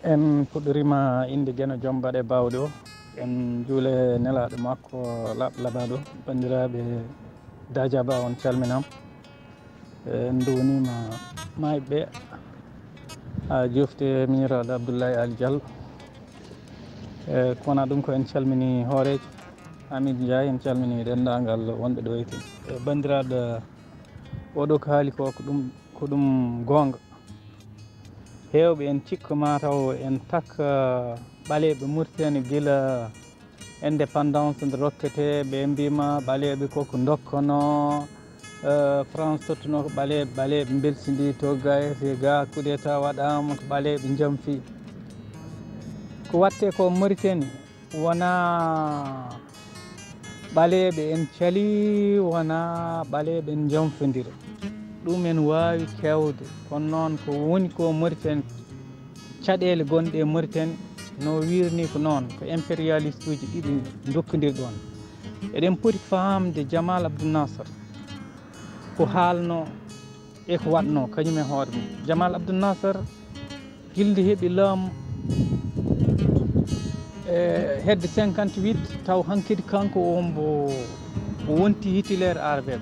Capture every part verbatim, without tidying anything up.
En puɗɗorima innde Geno Joom Baɗe Baawɗe o. En njuule nelaaɗo makko laaɓ laɓaaɗo. Banndiraaɓe Dajaba, on calminam. En nduwnima maayɓe ɓe, haa jofte miñiraaɗo Abdoulaye Ali Diallo. E ko wona ɗum ko en calmini hooreejo Hamidou Ndiaye, en calmini denndaangal wonɓe ɗo e tun. E banndiraaɗo, oɗo ko haali ko, ko ɗum, ko ɗum goonga. Heewɓe en cikka mataw en takka ɓaleeɓe Mauritanie gila indépendance nde rokkete, ɓe mbima ɓaleeɓe koko dokkono, eh, France tottuno ko ɓaleeɓe, ɓaleeɓe mbelsidi to ga, e ga coup d'état waɗama ko ɓaleeɓe jamfi. Ko watte ko Mauritanie wona ɓaleeɓe en cali, wona ɓaleeɓe en jamfodira. Ɗum en waawi kewde, kono noon ko woni ko Mauritanie, caɗeele gonɗe e Mauritanie no wirni ko noon, ko impérialiste uji ɗiɗi dokkondir ɗoon. Eɗen poti faamde Jamal Abdou Nasser ko haalno e ko waɗno kañum e hoore mum. Jamal Abdou Nasser gilde heɓi laamu e hedde cinquante-huit, taw hankadi kanko o mbo o wonti Hitler Arabeɓe.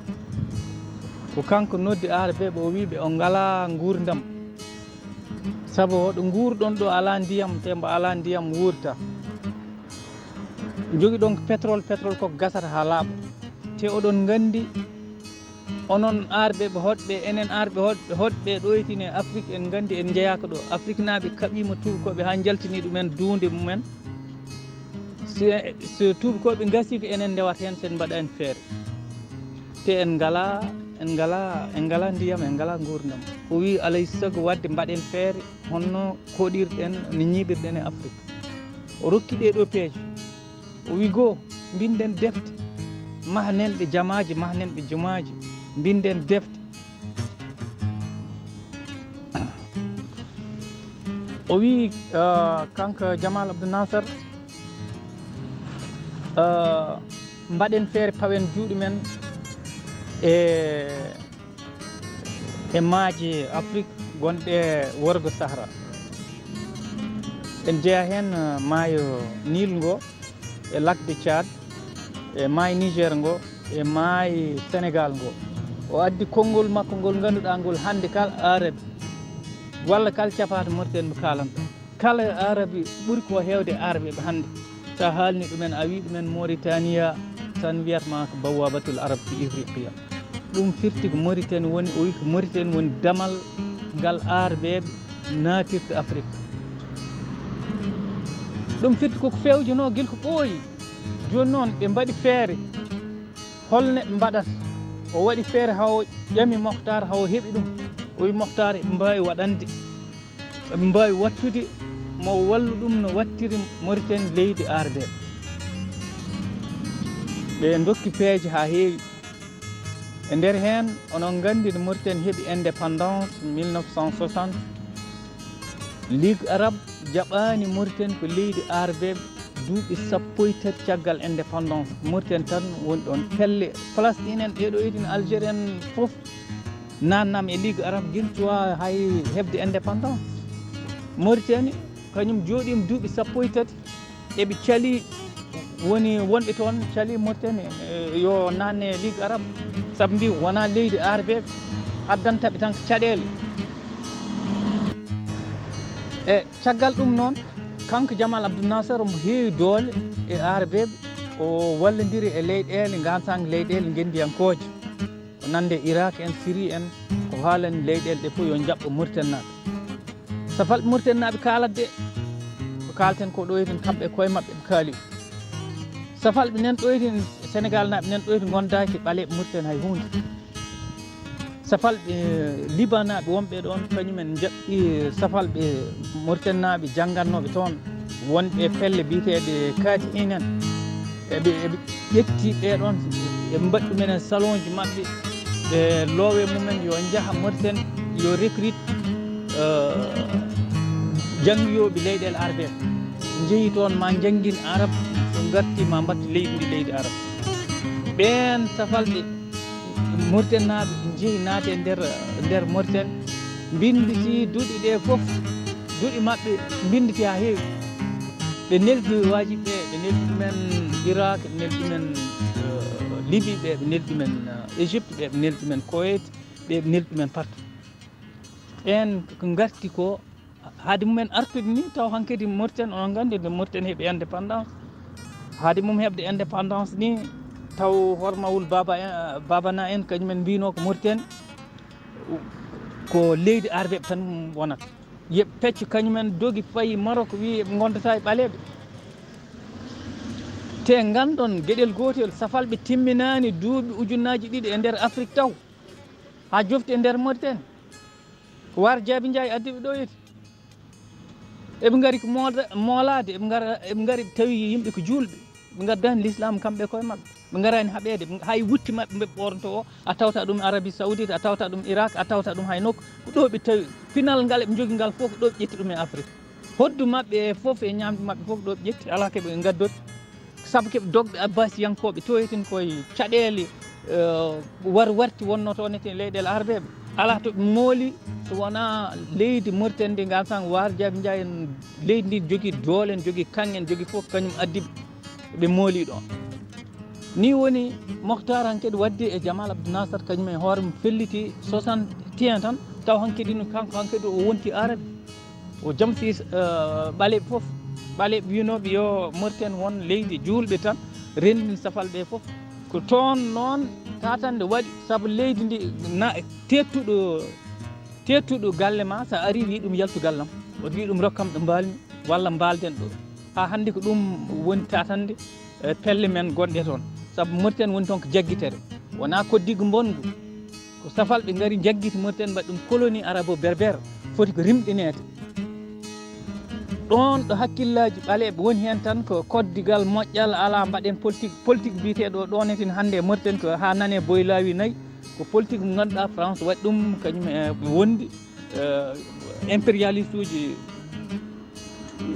Ko kanko noddi Arabeɓe, o wi ɓe o ngala nguurndam. Sabu hoɗo nguurɗon ɗo ala ndiyam, te mbo ala ndiyam wuurta. Jogi ɗon ko pétrole, pétrole ko gasata haa laaɓa. Te oɗon nganndi, onon Arabeɓe hoɗɓe, enen Arabeɓe hoɗɓe, hoɗɓe ɗo etine Afrique, en nganndi en njeyaaka ɗo. Afriknaaɓe kaɓiima tuubakooɓe haa njaltini ɗumen duunde mumen. So, so tuubakooɓe ngasii ko enen ndewata heen, sen mbaɗaani feere. Te en ngalaa, en ngalaa, en ngalaa ndiyam, en ngalaa nguurndam. O wii alay sago waɗde mbaɗen feere, honno koɗirɗen, no ñiiɓirɗen e Afrique. O rokki ɗee ɗoo peeje. O wii goo, mbinden defte, mahnen ɗe jamaaji, mahnen ɗe jumaaji, mbinden defte. O wii, ah, kanko Jamal Abdou Nasser, ah, mbaɗen feere pawen juuɗe men e, e maaje Afrique gonɗe worgo Sahara. En jeyaa heen, ah, maayo Nil ngo, e lac de Tchad, e maayo Niger ngo, e maayo Sénégal ngo. O addi konngol makko ngol ngannduɗaa ngol hannde kala Arabi, walla kala capaato Mauritanie mo kaalanta. Kala Arabi ɓuri ko heewde Arabeɓe hannde. So a haalni ɗumen, a wii ɗumen Mauritania, tan wiyat ma ko Bawwabatul Arab fi Ifriqiya. Ɗum firti ko Mauritanie woni, o wii ko Mauritanie woni damal ngal Arabeɓe naatirta Afrique. Ɗum firti koko fewjunoo gila ko ɓooyi. Jooni noon ɓe mbaɗi feere. Holno ɓe mbaɗata? O waɗi feere haa o ƴami Moktar, haa o heɓi ɗum. O wii Moktar, eɓe mbaawi waɗande, eɓe mbaawi waɗtude mo wallu ɗum no waɗtiri Mauritanie leydi Arabeɓe. Ɓe ndokki peeje haa heewi. E nder heen, onon nganndi no Mauritanie heɓi indépendance mille neuf cent soixante. Ligue Arabe jaɓaani Mauritanie ko leydi Arabeɓe duuɓi sappo e tati caggal indépendance. Mauritanie tan woni ɗoon. Pelle Palestine en, ɗee ɗoo etine Algérie en fof, naatnaama e Ligue Arabe gila cuwaa hay heɓde indépendance. Mauritanie kañum jooɗiima duuɓi sappo e tati, eɓe cali, woni wonɓe toon cali Mauritanie, eh, yo naatne Ligue Arabe, sabu mbi wonaa leydi Arabeɓe, addanta ɓe tan ko caɗeele. E caggal ɗum noon, kanko Jamal Abdou Nasser omo heewi doole e Arabeɓe, o wallondiri e leyɗeele, ngansaange leyɗeele ngenndiyankooje, ko nande Irak en, Syrie en, ko haalani leyɗeele ɗe fof yo njaɓɓo Mauritanie naaɓe. Safalɓe Mauritanie naaɓe kaalat de, ko kaalten ko ɗo eten kamɓe e koye maɓɓe ɓe kaali. Safalɓe nan ɗo eten, Sénégal naaɓe nan ɗo eten ngondaaki ɓaleeɓe Mauritanie hay huunde. Safalɓe Liban naaɓe wonɓe ɗoon, kañumen njaɓɓi safalɓe Mauritanie naaɓe janngatnooɓe toon, wonɓe e pelle biyeteeɗe Kaati Inen. Eɓe, eɓe ƴetti ɓee ɗoon, ɓe mbaɗi ɗumen e salonji maɓɓe, ɓe loowe mumen yo njaha Mauritanie, yo recrute, eh, janngiyooɓe leyɗeele Arabe en. Njehi toon ma njanngin Arab, so ngarti ma mbaɗtu leydi ndi leydi Arab. Ɓeen safalɓe Mauritanie naaɓe njehi naati e nder, nder Mauritanie, mbinnditi duɗe ɗe fof, Duɗi maɓɓe mbinnditi haa heewi. Ɓe neldi waajiɓe ɓe, ɓe neldi ɗumen Irak, ɓe neldi ɗumen, eh, Libi ɓe, ɓe neldi ɗumen, eh, Égypte ɓe, ɓe neldi ɗumen Koweït ɓe, ɓe neldi ɗumen partout. Ɓeen ko ngarti ko haade mumen artude ni, taw hankadi Mauritanie, onon nganndi nde Mauritanie heɓi indépendance. Haade mum heɓde indépendance ni, taw hormawul Baba en, Babana en, kañumen mbino ko Mauritanie ko leydi Arbeɓe tan wonata. Yeɓ pecco kañumen dogi payi Maroc, wi eɓe ngondata e ɓaleeɓe. Te nganndon geɗel gootel, Safalɓe timminaani duuɓi ujunnaaji ɗiɗi e nder Afrik taw, haa jofti e nder Mauritanie. Ko Waar Jaabi Njaay addi ɓe ɗo yeti. Eɓe ngari ko mooda-, moolaade, eɓe ngara, eɓe ngari tawi yimɓe ko juulɓe. Ɓe ngaddaani l'islam kamɓe koye maɓɓe. Ɓe ngaraani haɓeede, ɓe, hay wutte maɓɓe ɓe ɓoornotoo o, a tawta ɗum Arabie Saoudite, a tawta ɗum Irak, a tawta ɗum hay nokku. Ko ɗo ɓe tawi pinal ngal eɓe njogi ngal fof, ko ɗo ɓe ƴetti ɗum e Afrique. Hoddu maɓɓe e fof e ñaamdu maɓɓe fof ɗo ɓe ƴetti, alaa ko ɓe ngaddori. Sabu ko ɓe dogɓe Abbasiyankooɓe, to yettin koye caɗeele, eh, war warti wonnoo toon e leyɗeele Arbeeɓe. Alaa to ɓe mooli so wonaa leydi Mauritanie ndi, ngal tan Waar Jaabi Njaay en, leydi ndi jogii doole, en jogii kaŋŋe, en jogii fof, kañum addi ɓe. Ɓe mooli ɗo. Ni woni Mokhtar hankadi waddi e Jamal Abdou Nasser, kañum e hoore mum felliti soixante et un tan, taw hankadi no kanko hankadi o wonti Arabi. O jamsi, eh, ɓaleeɓe fof. Ɓaleeɓe winooɓe yo Mauritanie won leydi juulɓe tan, renndin Safalɓe fof. Ko toon noon tatannde waɗi, sabu leydi ndi na teettuɗo, teettuɗo galle ma, so a ari wi ɗum yaltu gallam. O wi ɗum rokkam ɗo mbalmi. Walla mbaalden ɗo. Haa hannde ko ɗum woni tatannde, eh, pelle men gonɗe toon. Sabu Mauritanie woni toon ko jaggitere. Wonaa koddiigu mbonngu. Ko Safalɓe ngari njaggiti Mauritanie, mbaɗi ɗum colonie arabo-berbère, foti ko rimɗineede. Ɗoon ɗo hakkillaaji ɓaleeɓe woni heen tan ko koddigal moƴƴal, alaa mbaɗen politique. Politique biyeteeɗo ɗoon eten hannde e Mauritanie ko haa nane boy laawi nayi. Ko politique mo ngannduɗaa France waɗi ɗum, kañum e wondi, eh, impérialiste uji,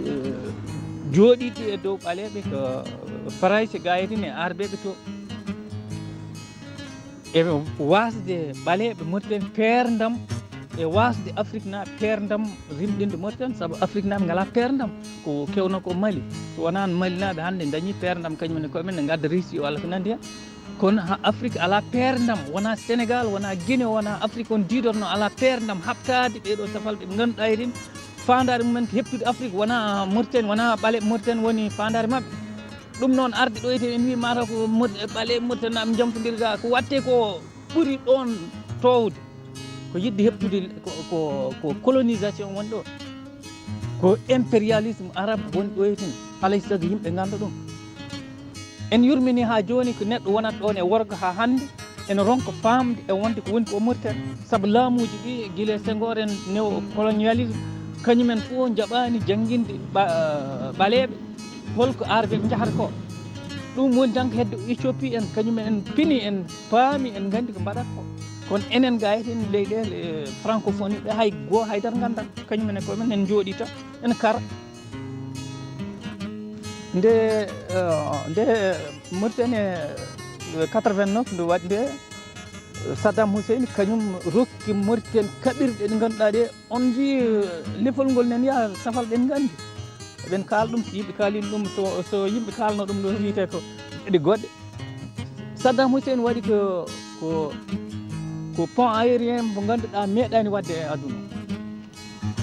eh, jooɗiiɗi e dow ɓaleeɓe ko Farayse gayetini e Arbeeɓe to. E waasde ɓaleeɓe Mauritanie peerndam, e waasde Afriknaaɓe peerndam rimɗinde Mauritanie, sabu Afriknaaɓe ngalaa peerndam. Ko kewno ko Mali. So wonaa Malinaaɓe hannde ndañi peerndam kañum en e koye men, ne ngadda Russie walla ko nanndi heen. Kono ha Afrique alaa peerndam, wonaa Sénégal, wonaa Guinée, wonaa Afrique on diidorno, alaa peerndam haɓtaade ɓee ɗoo Safalɓe ɓe ngannduɗaa eɗen faandaare mumen ko heɓtude Afrique, wonaa Mauritanie, wonaa ɓaleeɓe Mauritanie woni faandaare maɓɓe. Ɗum noon arde ɗo eten en wii mataw ko Maur-, ɓaleeɓe Mauritanie am njamfondirga, ko waɗte ko ɓuri ɗoon toowde. Ko yiɗde heɓtude ko, ko, ko colonisation woni ɗo. Ko impérialisme arabe woni ɗo e tun. Alay sago yimɓe ngannda ɗum. En yurmini haa jooni ko neɗɗo wonata ɗoon e worgo haa hannde, ene ronka faamde e wonde ko woni ko Mauritanie. Sabu laamuuji ɗi, gila e Senghor en, néocolonialisme, kañumen fof njaɓaani jannginde ɓa-, ɓaleeɓe holko Arbe njahata ko. Ɗum woni tan ko hedde Éthiopie en, kañumen en pini, en paami, en nganndi ko mbaɗata ko. Kono enen ga eten leyɗeele, eh, francophonie ɓe hay goo haydara nganndaa. Kañumen e koye men en njooɗii tan, en kara. Nde, eh, nde Mauritanie, eh, quatre-vingt-neuf nde waɗi nde, eh, Saddam Hussein kañum rokki Mauritanie kaɓirɗe ɗe ngannduɗaa ɗe, on njii, eh, lefol ngol nen yaha Safalɓe en nganndi. Eɓen kaala ɗum, so yimɓe kaalii ɗum, so, so yimɓe kaalno ɗum ɗo wiyetee ko geɗe goɗɗe. Saddam Hussein waɗi ko, ko, ko pont aérien mo ngannduɗaa meeɗaani waɗde e aduna.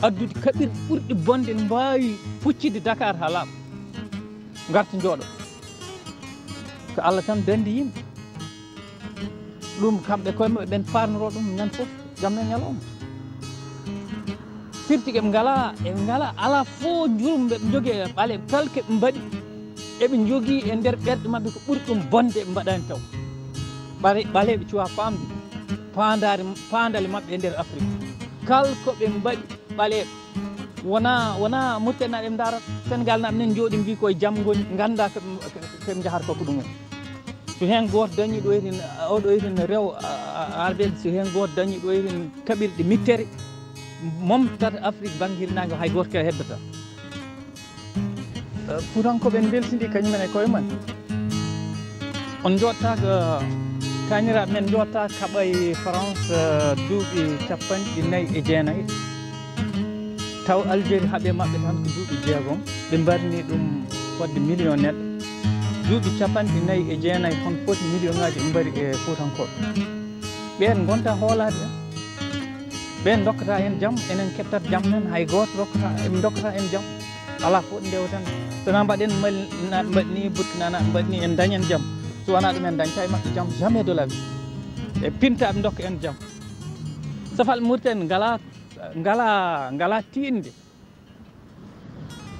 Addude kaɓirɗe ɓurɗe bonde ne mbaawi puccitde Dakar haa laaɓa. Ngarta njooɗo. Ko Allah tan danndi yimɓe. Ɗum kamɓe koye maɓɓe ɓen paarnoroo ɗum ñande fof, jamma e ñalawma. Firti ɓe ngalaa, ɓe ngalaa, alaa fof jurum ɓe njogii e ɓaleeɓe, kala ko ɓe mbaɗi, eɓe njogii e nder ɓerɗe maɓɓe ko ɓuri ɗum bonde ɓe mbaɗaani taw. Ɓale-, ɓaleeɓe cuwaa faamde paandaare, paandale maɓɓe e nder Afrik. Kala ko ɓe mbaɗi ɓaleeɓe, wonaa, wonaa Mauritanie naaɓe ɓe ndaarata, Sénégal naaɓe nen njooɗi mbii koye jam ngoni, nganndaa ko ɓe, ko ɓe njahata ko ko ɗum woni. So heen gooto dañii ɗo eten, o ɗo eten rewo, a, a, Arbeeɓe, so heen gooto dañii ɗo eten kaɓirɗe mittere, momtata Afrik bannge hirnaange, hay gooto kala heddataa. Eh, Fuutankooɓe en mbeltindii kañumen e koye mum. On njooɗtaako, taaniraaɓe men njooɗtaako kaɓa e France, eh, duuɓi capanɗe nayi e jeenayi. Taw Algérie haaɓi e maɓɓe tan ko duuɓi jeegom, ɓe mbarni ɗum fodde million neɗɗo. Duuɓi capanɗe nayi e jeenayi, hono foti million ngaaji ɓe mbari e Fuutankooɓe. Ɓeen ngonta hoolaade en. Ɓeen ndokkata en jam, enen kettat jam men, hay gooto rokkata, en ndokkata en jam. Alaa fof ɗo ndeweten. So na mbaɗen Mali, na mbaɗni Burkina, na mbaɗni en dañen jam. So wonaa ɗum en dañta e maɓɓe jam, jamais de la vie. E pinta ɓe ndokka en jam. Safal Mauritanie ngala, ngala, ngala tiiɗnde.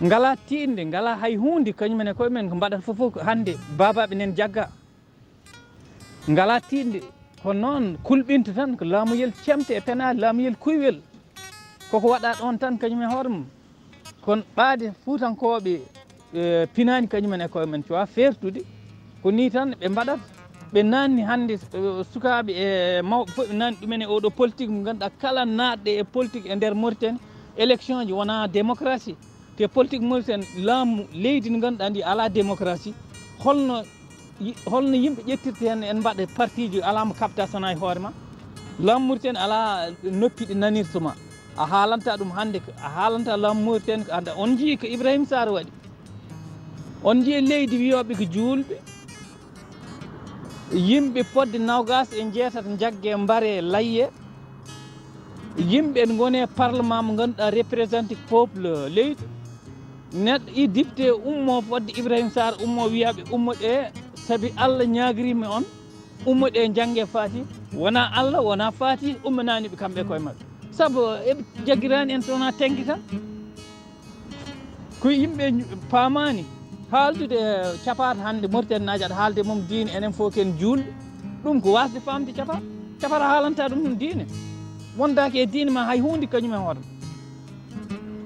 Ngala tiiɗnde, ngala hay huunde, kañum en e koye men ko mbaɗata fof fof ko hannde baabaaɓe nen jagga. Ngala tiiɗnde, ko noon kulɓinta tan, ko laamuyel cemte e penaale, laamuyel kuywel. Koko waɗa ɗoon tan kañum e hoore mum. Kono ɓaade Fuutankooɓe, e, pinaani kañum en e koye men, cuwa feertude. Ko nii tan ɓe mbaɗata. Ɓe naanni hannde, e, sukaaɓe e mawɓe fof ɓe naanni ɗumen e oɗo politique mo ngannduɗaa kala naatɗe e politique e nder Mauritanie, élection ji wonaa démocratie. Te politique Mauritanie, laamu leydi ndi ngannduɗaa ndi alaa démocratie. Holno yi-, holno yimɓe ƴettirta heen, en mbaɗa partiiji alaa mo kaɓta sonaa e hoore ma? Laamu Mauritanie alaa noppi ɗi nanirta ma. A haalanta ɗum hannde, ko a haalanta laamu Mauritanie ko hannde. On njii ko Ibrahim Sarr waɗi. On njii leydi wiyooɓe ko juulɓe. Yimɓe fodde nawgas e jeetati njagge mbare layye. Yimɓe ngone parlement mo ngannduɗaa représenté peuple leydi. Neɗɗo i député ummo fodde Ibrahim Sarr ummo wiya ɓe ummo ɗe sabi Allah ñaagriima on. Ummo ɗe njannge Faati. Wonaa Allah, wonaa Faati, umminani ɓe kamɓe koye maɓɓe. Sabu eɓe jaggirani en so wonaa tenki tan. Ko yimɓe ñu-, paamaani haaldude e capaata hannde Mauritanie naaji aɗa haalde mum diine, enen fof ken juulɓe. Ɗum ko waasde faamde capaata. Capaata haalanta ɗum ɗum diine. Wondaaki e diine ma hay huunde kañum e hoore.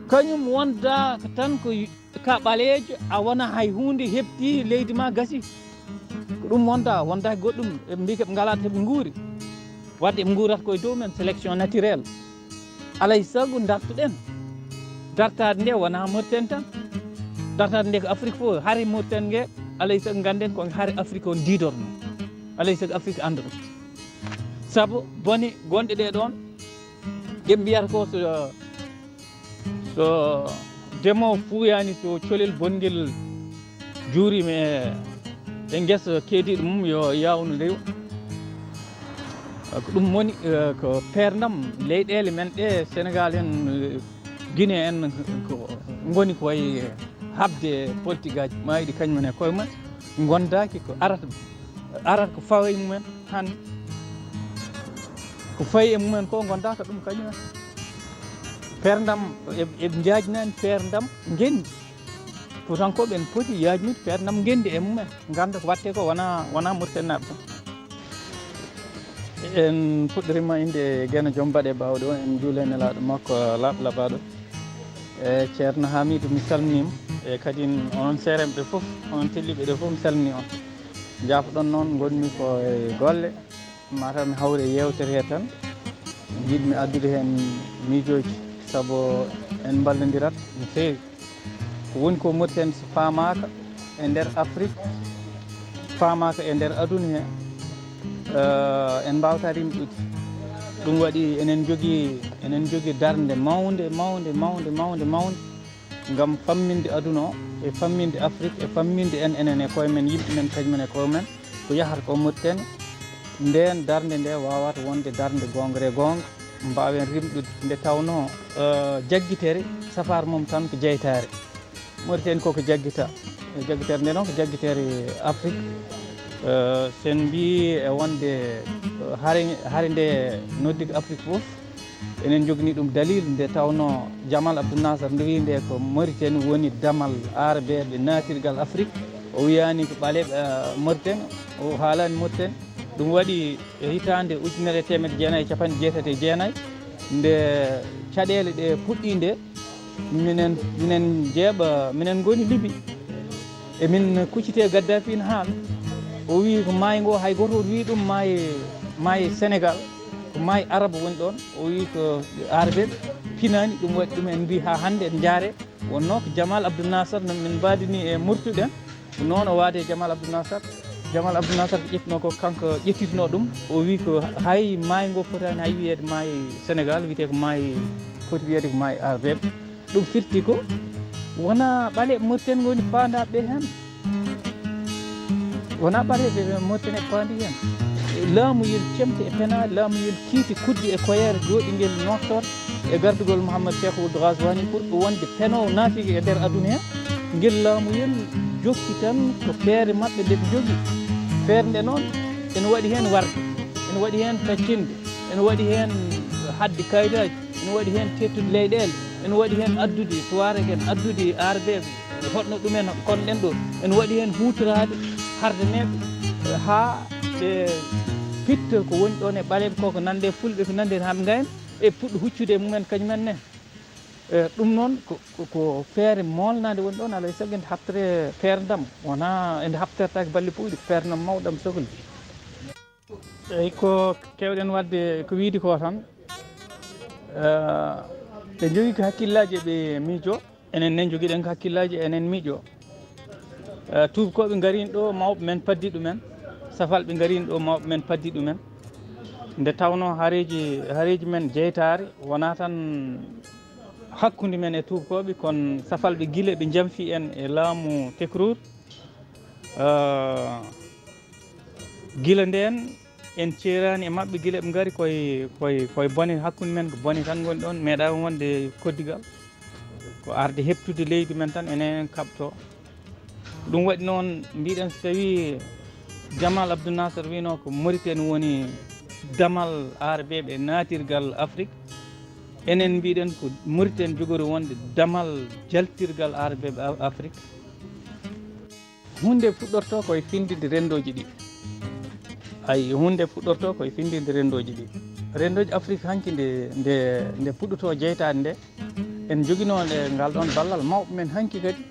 Kañum wondaaka tan ko y-, ka ɓaleejo, a wona hay huunde heɓti leydi ma gasi. Ko ɗum wonda, wondaaki goɗɗum. Ɓe mbii ko ɓe ngalaa to ɓe nguuri. Wadde ɓe nguurata koye dow men, sélection naturelle. Alay sago dartuɗen. Dartaade nde wonaa Mauritanie tan. Dartaade nde ko Afrique fof. Hari Mauritanie nge, alay sago ngannden ko hari Afrique on diidorno. Alay sago Afrique annda ɗum. Sabu bone gonɗe ɗe ɗoon, ɗe mbiyata ko so, so demoowo fuuyaani, so colel bongel juuriima e, e ngesa keediiɗo mum, yo yaawnu ndeyo. Ko ɗum woni, eh, ko peerndam leyɗeele men ɗe, Sénégal en, eh, Guinée en, ko ngoni ko wayi haɓde politique aji maa ɗi kañum en e koye mumen, ngondaaki ko arata, arata ko fawa e mumen hannde. Ko fayi e mumen ko ngondaaka ɗum kañum en. Peerndam, eɓe, eɓe njaajnani peerndam ngenndi. Fuutankooɓe en poti yaajnude peerndam ngenndi e mumen. Ngannda ko waɗte ko wona, wona Mauritanie naaɓe tan. En puɗɗorima innde Geno Joom Baɗe Baawɗe o, en njuula e Nelaaɗo makko laaɓ laɓaaɗo. E Ceerno Hamidou, mi salminiima. E kadi onon seeremɓe fof, onon telliɓe ɗo fof, mi salmini on. Jaafoɗon noon, ngonmi ko e golle. Mataw mi hawri e yeewtere he tan. Njiɗmi addude heen miijooji, sabu en mballondirat no feewi. Ko woni ko Mauritanie so faamaaka e nder Afrik, faamaaka e nder aduna he, eh, en mbaawta rimɗude. Ɗum waɗi enen njogii, enen njogii darnde mawnde, mawnde, mawnde, mawnde, mawnde. Ngam famminde aduna o, e famminde Afrik, e famminde en enen e koye men, yimɓe men kañum en e koye men, ko yahata ko Mauritanie. Ndeen darnde nde waawata wonde darnde goongre goonga, mbaawen rimɗude nde tawnoo, eh, jaggitere, safar mum tan ko jeytaare. Mauritanie koko jaggita. E jaggitere nde noon ko jaggitere Afrik. Eh, sen mbii e wonde, eh, hari, hari nde noddi ko Afrik fof. Enen njogini ɗum dalil nde tawnoo Jamal Abdel Nasser nde wiyi nde ko Mauritanie woni damal Arabeeɓe naatirgal Afrik. O wiyaani ko ɓaleeɓe, eh, Mauritanie, o haalaani Mauritanie. Ɗum waɗi e hitaande ujunere e teemedde jeenayi e capanɗe jeetati e jeenayi, nde caɗeele ɗe puɗɗii nde, minen, minen njeeɓa, minen ngoni Libi. Emin kuccitee Gaddafi ina haala. O wii ko maayo ngo, hay gooto wii ɗum maayo, maayo Senegal, ko maayo Arab woni ɗoon. O wii ko Arabeeɓe pinaani, ɗum waɗi ɗum en mbii haa hannde en njaaree. Wonnoo ko Jamal Abdel Nasser no min mbaadini e murtuɗen. Ko noon o waadi e Jamal Abdel Nasser. Jamal Abdel Nasser ko ƴettunoo ko, kanko ƴettitunoo ɗum. O wii ko hay maayo ngo fotaani hay wiyeede maayo Senegal, wiyetee ko maayo, foti wiyeede ko maayo Arabeeɓe. Ɗum firti ko wonaa ɓaleeɓe Mauritanie ngoni paandaaɓe heen. Wonaa ɓaleeɓe Mauritanie paandi heen. Laamuyel cemte e penaali, laamuyel kiiti kuddi e koyeere jooɗingel Nouakchott e gardugol Mouhamed Cheikh Ould Ghazouani ɓurɗo wonde penoowo naatiijo e nder aduna heen. Ngel laamuyel jokki tan ko feere maɓɓe nde ɓe njogii. Feere nde noon ene waɗi heen warde, ene waɗi heen taccinde, ene waɗi heen haɗde kaayitaaji, ene waɗi heen teettude leyɗeele, ene waɗi heen addude tuwaareg en, addude aarbeeɓe, hoɗno ɗumen konɗen ɗo, ene waɗi heen huutoraade hardaneeɓe, eh, haa ɓe pitta ko woni ɗoon e ɓaleeɓe ko, ko nande e fulɓe, ko nande e haa ɓe ngayna, ɓe puɗɗo huccude e mumen kañumen ne. Eh, ɗum noon ko, ko, ko feere moolnaande woni ɗoon, alaa e sago ende haɓtere feere ndam, wonaa ende haɓtertaake balle puuyɗe, feere ndam mawɗam sokli. Eyi, ko keewɗen waɗde ko wiyde ko tan, eh, ɓe njogii ko hakkillaaji eɓe miijoo, enen ne njogiɗen ko hakkillaaji eɗen miijoo. Eh, tuubakooɓe ngariino ɗo, mawɓe men paddi ɗumen, safalɓe ngariino ɗo, mawɓe men paddi ɗumen. Nde tawnoo hareeji, hareeji men jeytaari, wonaa tan hakkunde men e tuubakooɓe, kono safalɓe gila ɓe njamfii en e laamu Tekruur. Eh, Gila ndeen, en ceeraani e maɓɓe, gila ɓe ngari koye, koye, koye bone hakkunde men, ko bone tan ngoni ɗoon, meeɗaa wonde koddigal. Ko arde heɓtude leydi men tan, enen en kaɓtoo. Ɗum waɗi noon, mbiɗen so tawii Jamal Abdou Nasser wiynoo ko Mauritanie woni damal aarbeeɓe e naatirgal Afrik, enen mbiɗen ko Mauritanie jogori wonde damal jaltirgal aarbeeɓe A-, Afrik. Huunde fuɗɗortoo ko e findinde renndooji ɗi. Ay, huunde fuɗɗortoo ko e findinde renndooji ɗi. Renndooji Afrik hanki nde, nde, nde puɗɗotoo jeytaade nde, en njoginoo nde ngal ɗoon ballal, mawɓe men hanki kadi,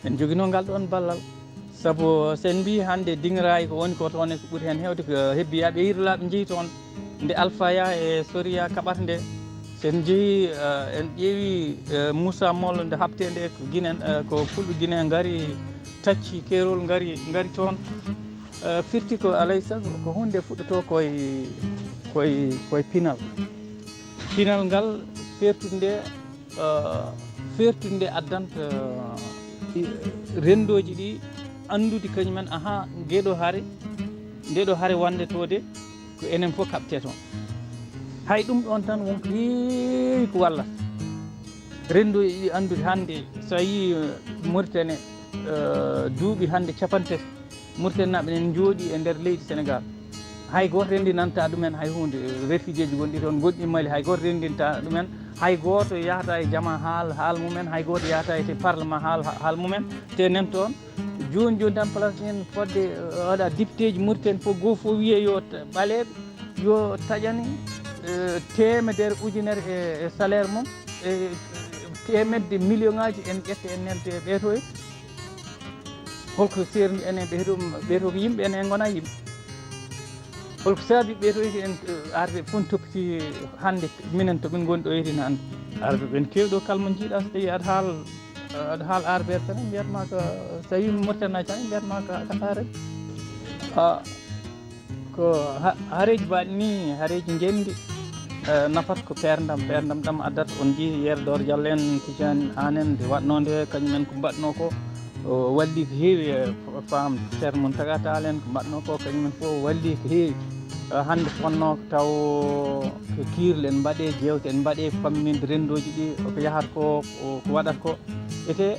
en njoginoo ngal ɗoon ballal. Sabu so en mbii hannde diŋraayi ko woni ko toon e ko ɓuri heen heewde ko hebbiyaaɓe e hirlaaɓe njeyi toon. Nde Alfaya e Soriya kaɓata nde, so en njehi, eh, en ƴeewi, eh, Moussa Molo nde haɓtee nde ko Guinée, eh, ko fulɓe Guinée ngari tacci keerol ngari, ngari toon. Eh, firti ko alay sago ko huunde fuɗɗotoo koye, koye, koye pinal. Pinal ngal feertude nde, eh, feertude nde addanta, eh, renndooji ɗi anndude kañum en, ahaa, ngeeɗo hare, ndeɗo hare wonde toon de, ko enen fof kaɓtee toon. Hay ɗum ɗoon tan won ko heewi ko wallata. Renndooji ɗi anndude hannde, so a yii, eh, Mauritanie, eh, duuɓi hannde capanɗe tati, Mauritanie naaɓe ene njooɗii e nder leydi Sénégal. Hay gooto renndinanta ɗumen hay huunde. Réfugié ji gonɗi toon, gonɗi Mali, hay gooto renndinta ɗumen. Hay gooto yahata e jama haal, haal mumen, hay gooto yahata e te parlement haal, haal mumen. Te enen toon, jooni, jooni tan, place en fodde, eh, waɗa député ji Mauritanie fof, goo fof wiye yo ta-, ɓaleeɓe, yo taƴan, eh, teemedere ujunere e, e salaire mum, e teemedde million ŋaaji en ƴetta en nelda e ɓeeto e. Holko seerni en e ɓeeto, ɓeeto ko yimɓe, en en ngonaa yimɓe? Holko saabi ɓeeto en, eh, arde fof toppiti hannde minen to min ngoni ɗo e hannde? Arɓe ɓen keewi ɗo, kala mo njiiɗa, so tawi aɗa haal, aɗa haal arbeere tan, mbiyat ma ko, so tawi Mauritanie tan, mbiyat ma ko, ko arani. Ah, ko ha-, hareeji mbaɗi ni, hareeji ngenndi, eh, nafata ko peerndam, peerndam ɗam addat. On njii Yero Doro Diallo en, Tijani Anne en, nde waɗnoo nde, kañum en ko mbaɗnoo ko, o walli ko heewi, eh, faam Ceerno Mountaga Tall en, ko mbaɗnoo ko, kañum en fof walli ko heewi. Eh, hannde wonnoo ko taw ko kiirle en mbaɗee, jeewte en mbaɗee, famminde renndooji ɗi, ko yahata ko, ko, ko waɗata ko. Ete, eh,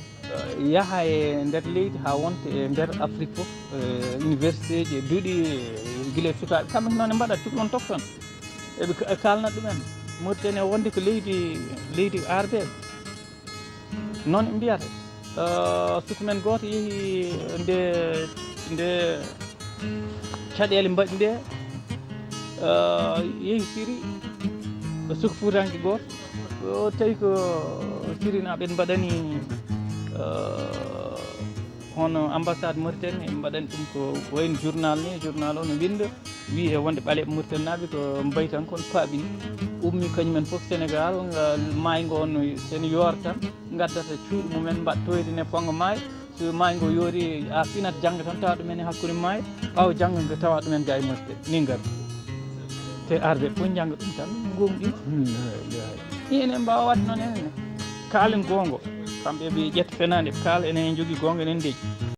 yaha e nder leydi haa wonta e nder Afrik fof, eh, université ji e duɗi, eh, gila e sukaaɓe. Kamɓe noon e mbaɗa tout ɗoon tokton. Eɓe ka-, kaalna ɗumen. Mauritanie wonde ko leydi, leydi arde. Noon ɓe mbiyata. Eh, suku men gooto yehi nde, nde caɗeele mbaɗi nde, eh, yehi Siri, ko suku fuutanke gooto. O tawi ko Siri naaɓe en mbaɗani, eh, hono ambassade Mauritanie, en mbaɗani ɗum ko wayno journal ni, journal o no winnda, wiyi e wonde ɓaleeɓe Mauritanie naaɓe ko mbayi tan kono paaɓi ni. Ummi kañum en fof Sénégal, ngal maayo ngo no, sene yoora tan, ngaddata cuuɗi mumen, mbaɗa toyde ne fonngo maayo. So maayo ngo yoori, a finat janngo tan, tawa ɗumen e hakkunde maayo, ɓaawo janngo ngo tawa ɗumen ga e Mauritanie, ni ngar. Te arɓe fof njannga ɗum tan, ngomɗi. Hmm, eey, eey. Enen mbaawa waɗde noon enen ne. Kaalen goonga. Kamɓe ɓe ƴetta fenaande, ɓe kaala enen en njogii goonga, enen ndeeƴi.